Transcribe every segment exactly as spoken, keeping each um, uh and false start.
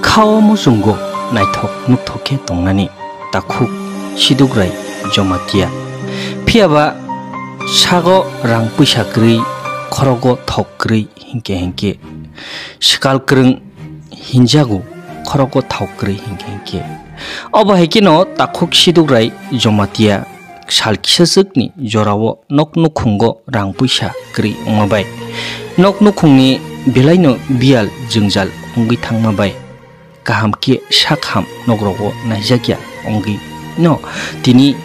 Khao muchungo naithok nukthok khe tongnani takhuk Sidugrai Jomatia. Phiyaba sago rang puisa kwrwi, khorogo thok kwrwi hinkhe hinkhe swkal kwrwng hinjago, khorogo thok kwrwi hinkhe hinkhe. Obo hai kheno takhuk Sidugrai Jomatia sal kisaswkni jorao nok nukhungo rang puisa kwrwi wngma bai, nok nukhungni belaino biyal jwngjal wngwi thangma bai, kaham khe sak ham nogrogo naijakya wngwi no tini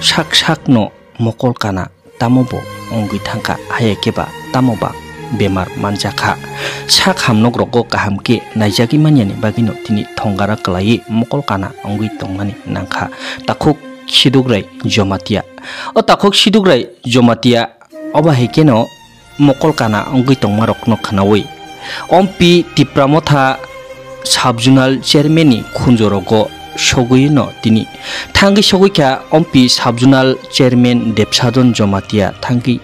sak sakno mokol kana tamo bo wngwi thangkha, haya khe ba tamo ba bemar manjakha. Sak ham nogrogo kaham khe naijagwi manyani bagwino tini thongara kwlaiwi mokol kana wngwi tongmani nangkha takhuk Sidugrai Jomatia. O takhuk Sidugrai Jomatia obo hai kheno mokol kana wngwi tongmarokno khwnawi Ompi Tipra Motha Sub-Zonal Chairman ni khunjorogo sogwino tini thangwi sogwikha Ompi Sub-Zonal Chairman Debsadon Jomatia thangwi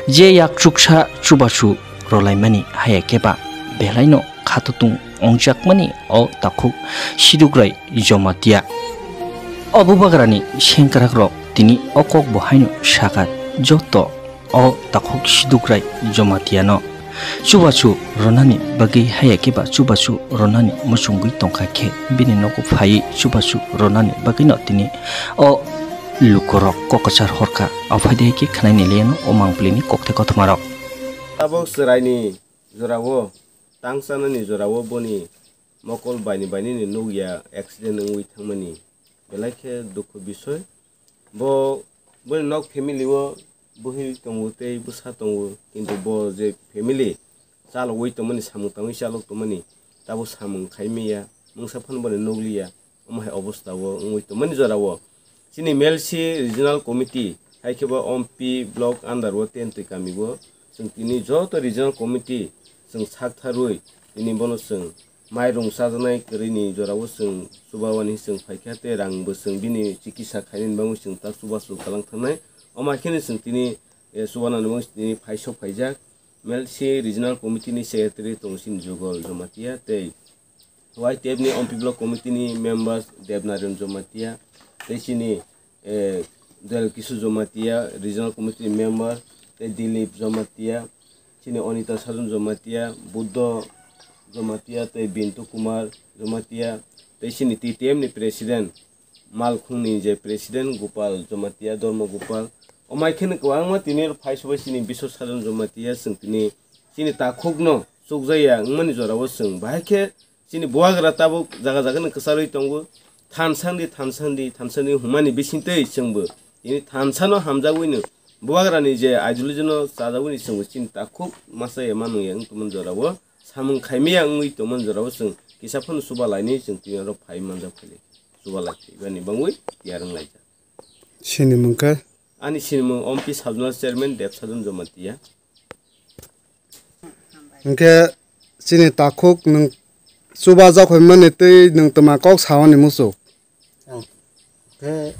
je yak chuksa chubachu rwlaimani haya khe ba belaino khatotung wngjakmani o takhuk Sidugrai Jomatia. O bubagrani sengkrakrok tini o kok bo haino sakha joto o takhuk Sidugrai Jomatiano chubachu rwnani bagwi haya khe ba chubachu rwnani muchungwi tongkha khe bini nogo phaiwi chubachu rwnani bagwino tini o lukurok kok kwchar horkha. O phaide khe khwnaini liyano o mangpilini kokthai kothmarok. Tabuk chwraini jorao tangchanani jorao boni mokol baini bainini nukya accident wngwi thangmani belai khe dukhu bisoi. Bo boni nok family o bwhwi tongo tei bwsa tongo, kintu bo je family chalogwi tongmani, samung tangwi chalok tongmani, tabuk samung khai manya, mungsa phano boni nukliya. Omo hai obostha o wngwi tongmani jorao chini M L C Regional Committee hai khe bo Ompi Block under o Tentwi kami o chwng tini joto Regional Committee chwng sak tharwi tini bono chwng mairung chajaknai kwrwini jorao chwng chubawani chwng phaikha tei rang bo chwng bini chikisa khainani bagwi chwng ta chubachu kwlang thangnai. Omo hai kheno chwng tini, eh, chubanani bagwi tini phaisok phaijak. M L C Regional Committee ni Secretary tong chini Jugol Jamatia tei Y T F ni Ompi Block Committee ni members Debnaryan Jamatia tei chini, eh, Dwel Kisu Jamatia, Regional Committee ni member tei Dilip Jamatia, chini Anita Sajon Jamatia, Buddho Jamatia tei Bintu Kumar Jamatia tei chini T T M ni President Malkhungni je President Gopal Jamatia, Dharma Gopal, omai kheno kwbangma tini phaisobai chini Biswa Sajon Jamatia, chwng tini chini takhukno chukjaya wngmani jorao chwng bahai khe chini bubagra tabuk jaga jaga no kwcharwi tongo, thansandi, thansandi, thansandi hwnmani bisingtwi chwngbo tini thansano hamjagwino bubagrani je ideology no chajagwini chwngbo chini takhuk masa ya manung ya wng tongmani jorao samung khaimaya wngwi tongmani jorao chwng kisa phano chuba lainwi chwng tini oro phai manjak phai lai. Chuba lai bani bangwi tiyar wng laijak. Sini mung khe? Ani sinimung Ompi Sabjona Chairman Debsadon Jamatia. Hwnkhe chini takhuk nwng chuba jakhoi mani tei nwng twma kok sawani muchuk? Ang khe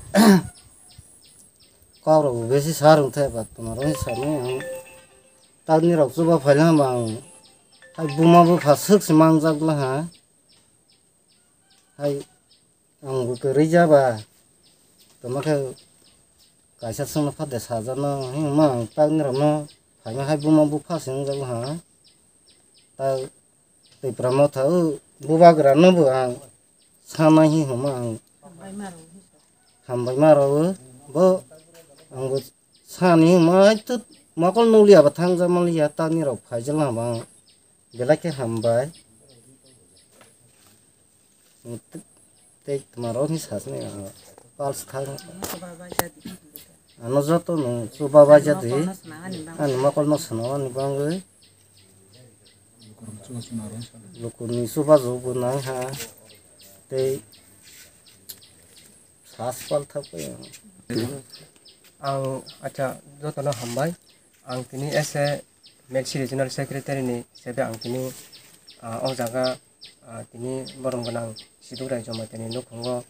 kok rok besi sa rwng thai ba twma rok sani ang takni rok chuba phaila ba ang hai buma bupha swk se mangjak la ha. Hai ang bo kwrwi ja ba, tamo khe kaisa chwngno pha de sajano, hwnma ang takni rokno phaima hai buma bupha se wngjago ha. Ta Tipra Motha o bubagra no bo ang sanai hi hwnma ang hambai ma rwo, bo ang bo sani hwnma hai to mokol nukliya ba thangjakma liya, takni rok phaijak lang ba ang belai khe hambai. Tei twma rok ni sasni ang pals thang. Ano joto no chuba baja di. Ani mokol no swnamani bagwi. Lukurni chuba jok bo nang ha. Tei sas pal thak bai ang. Ang, acha, joto no hambai. Ang tini ese M L C Regional Secretary ni sebe ang tini, ah, o jaga, ah, tini borom gwnang Sidugrai Jamatia ni nukhungo,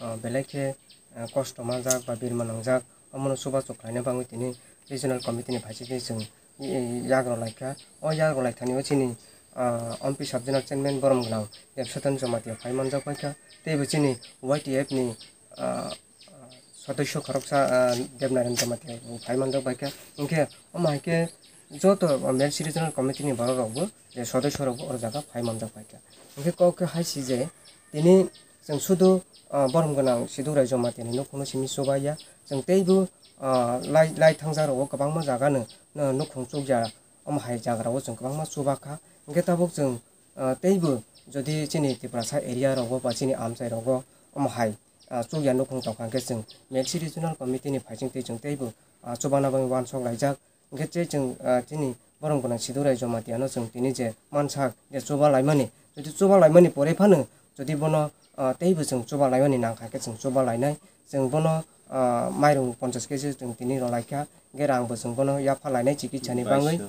ah, belai khe, ah, kosto manjak ba birma nangjak, omono chubachu khlaina bagwi tini Regional Committee ni phaisingtwi chwng, i, i, yagrok laikha. O yagrok laikhani o chini ah, M P sub zonal chairman borom gwnang Debsatan Jamatia phai manjak paikha, teibo chini Y T F ni, ah, ah, sodosyo khoroksa, ah, Debnarayan Jamatia bo phai manjak paikha. Hinkhe omo hai khe joto, ah, Melsi Regional Committee ni borok rok bo, je sodosyo rok bo oro jaga phai manjak paikha. Hinkhe kok khe hai si je tini chwng sudu, ah, borom gwnang Siduk Rai Jamatia ni nukhung no simi chuba ya, chwng teibo, ah, lai, lai thangja rogo kwbangma jaga no, no nukhung chukya. Omo hai jaga rao chwng kwbangma chuba kha. Hinkhe tabuk chwng, ah, teibo jodi chini Tiprasa area rogo ba chini amchai rogo omo hai, ah, chukya nukhung tongkha hinkhe chwng Melsi Regional Committee ni phaising twi chwng teibo, ah, chubana bagwi uansuk laijak. Hinkhe tei chwng, ah, chini borom gwnang Siduk Rai Jamatia no chwng tini je mansak je chuba laimani, jodi chuba laimani pore phano jodi bono, ah, teibo chwng chuba laimani nangkha khe chwng chuba lainai. Chwng bono, ah, mairung ponchash kg chwng tini rw laikha. Hinkhe rang bo chwng bono yapha lainai chikitsa ni bagwi,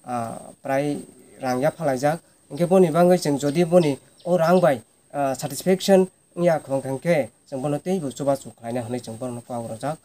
ah, prai rang yapha laijak. Hinkhe boni bagwi chwng jodi boni o rang bai, ah, satisfaction wngya khwlwng kha hinkhe chwng bono teibo chubachu khlaina hwnwi chwng bono kok rwjak.